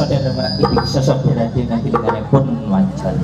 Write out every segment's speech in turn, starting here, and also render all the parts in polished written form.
Saudara merak saudara dina pun wajan.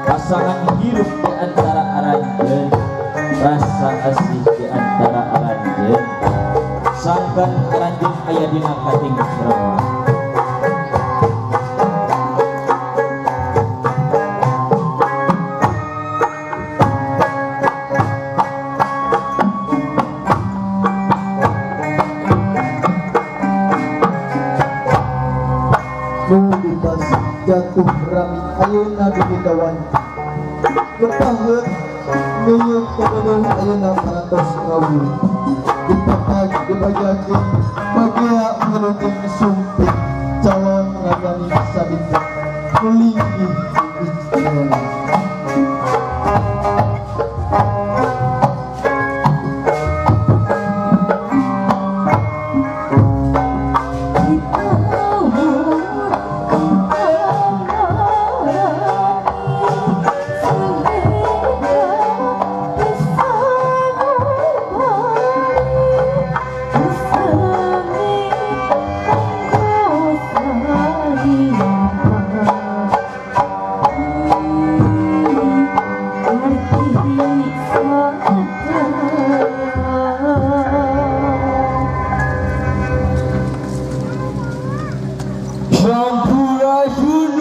Pasangan hirup di antara aranjeun, rasa asih di antara aranjeun, sangkan aranjeun aya dina kating drama. Nu bebas jatuh rami ayeuna dugidawan lepaheut nuyuk kadodoh ayeuna parantos rawuh dipatag dibagiakeun bagea ngeruting sumpit calon ragani sabita linggih istimewa. Kita Sampurasun.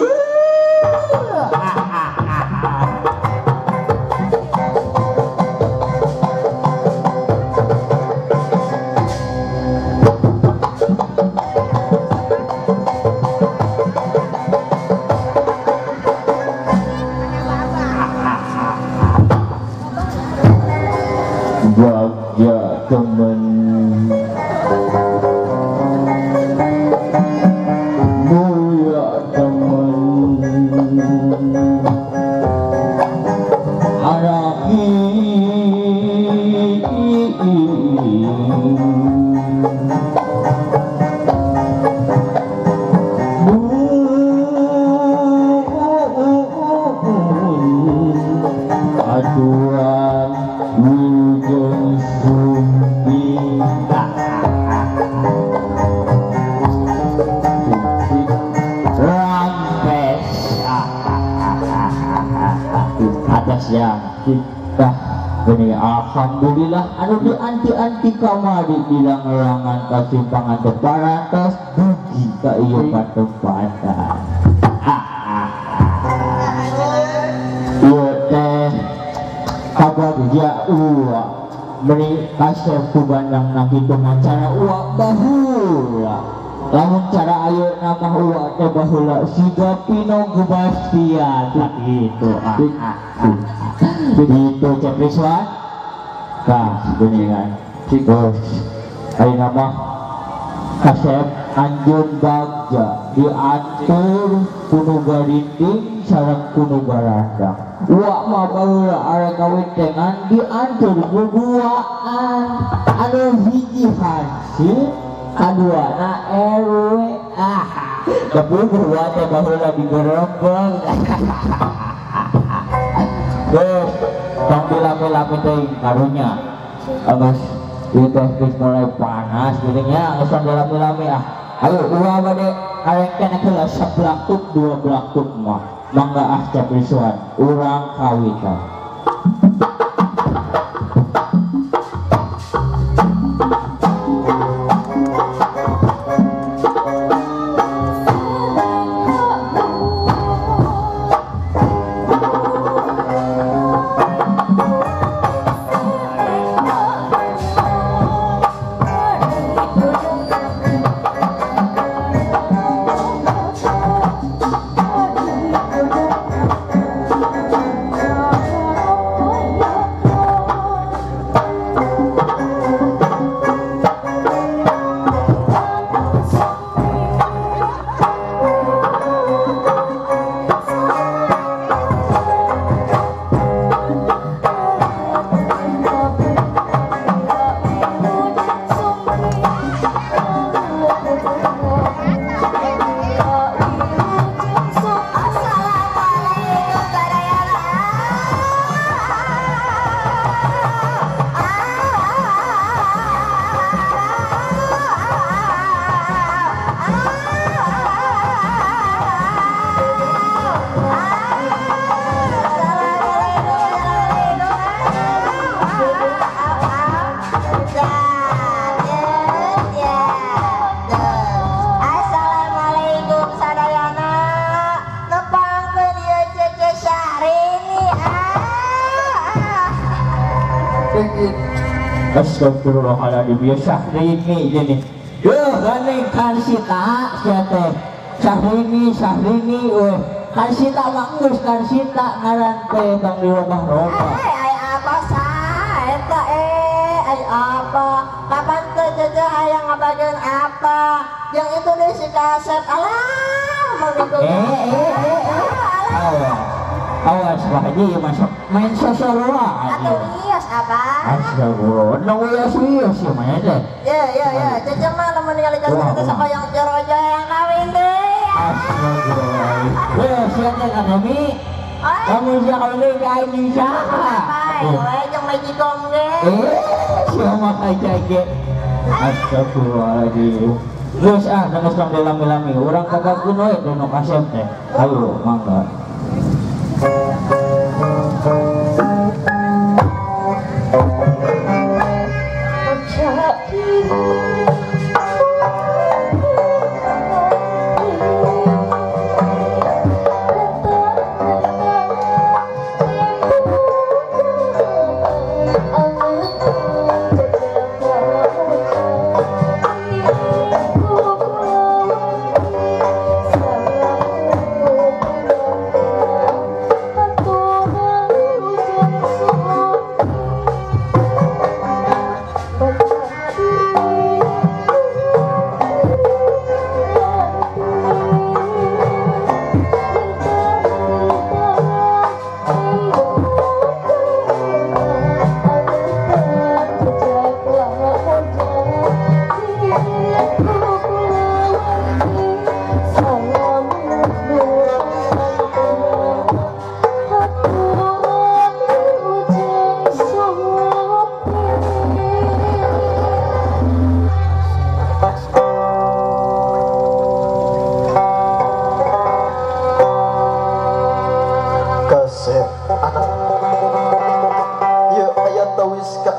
Bagja temen mulia temen araki aturan wilujeng sumping rampes atas yang kita ini alhamdulillah anu di anti-anti kamari bilang erangan kasimpangan teparantos dugi ka ieu patempatan. Ieu teh kabagja uwa meni kasep ku bandang na kitu mah cara uwa baheula. Lamun cara ayeuna mah uwa teh baheula siga Pino Gebastian kitu. Gitu Cep Rizwan. Tah geuningan. Terus ayeuna mah kasep anjeun bagja diatur ku nu garinding sareng ku nu garandang. Uwa mah baheula arek kawin teh ngan diatur duduaan anu hiji hansip kaduana RW. Ah kepuguh uwa teh baheula digerebeg. Terus tong dilami-lami teuing karunya geus ieu teh geus mulai panas geuning nya geus tong dilami-lami ah. Ayo uwa bade arek keneh heula seblaktuk dua blaktuk mah mangga ah Cep Rizwan urang kawitan. Astagfirullahaladzim ya Syahrini ini. Duh gandeng Karsita sia teh. Syahrini Syahrini euy. Karsita mah geus Karsita ngaran teh tong dirobah-robah. Ai apa sa eta ai apa? Kapan teh cece hayang ngabageun apa? Yang itu deh si kasep alah mau Awas Pak Haji masuk main sosoroan. Atuh wios abah. Astagfirullah. Nu wios-wios ieu mah teh. Ya ya ya, cece mah lamun ningali kasep teh sok hoyong jorojo yang kawin deui. Astagfirullah. Weh, sia teh ka kami. Kamu sia kawin deui ka aing jeung saha? Bae we jeung magicom ge. Sia mah ka ge. Astagfirullahaladzim. Geus ah, geus tong dilami-lami. Urang kagagun we teh nu kasep teh. Ayo mangga.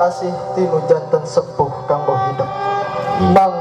asih tinu janten sepuh kanggo hidup. Mang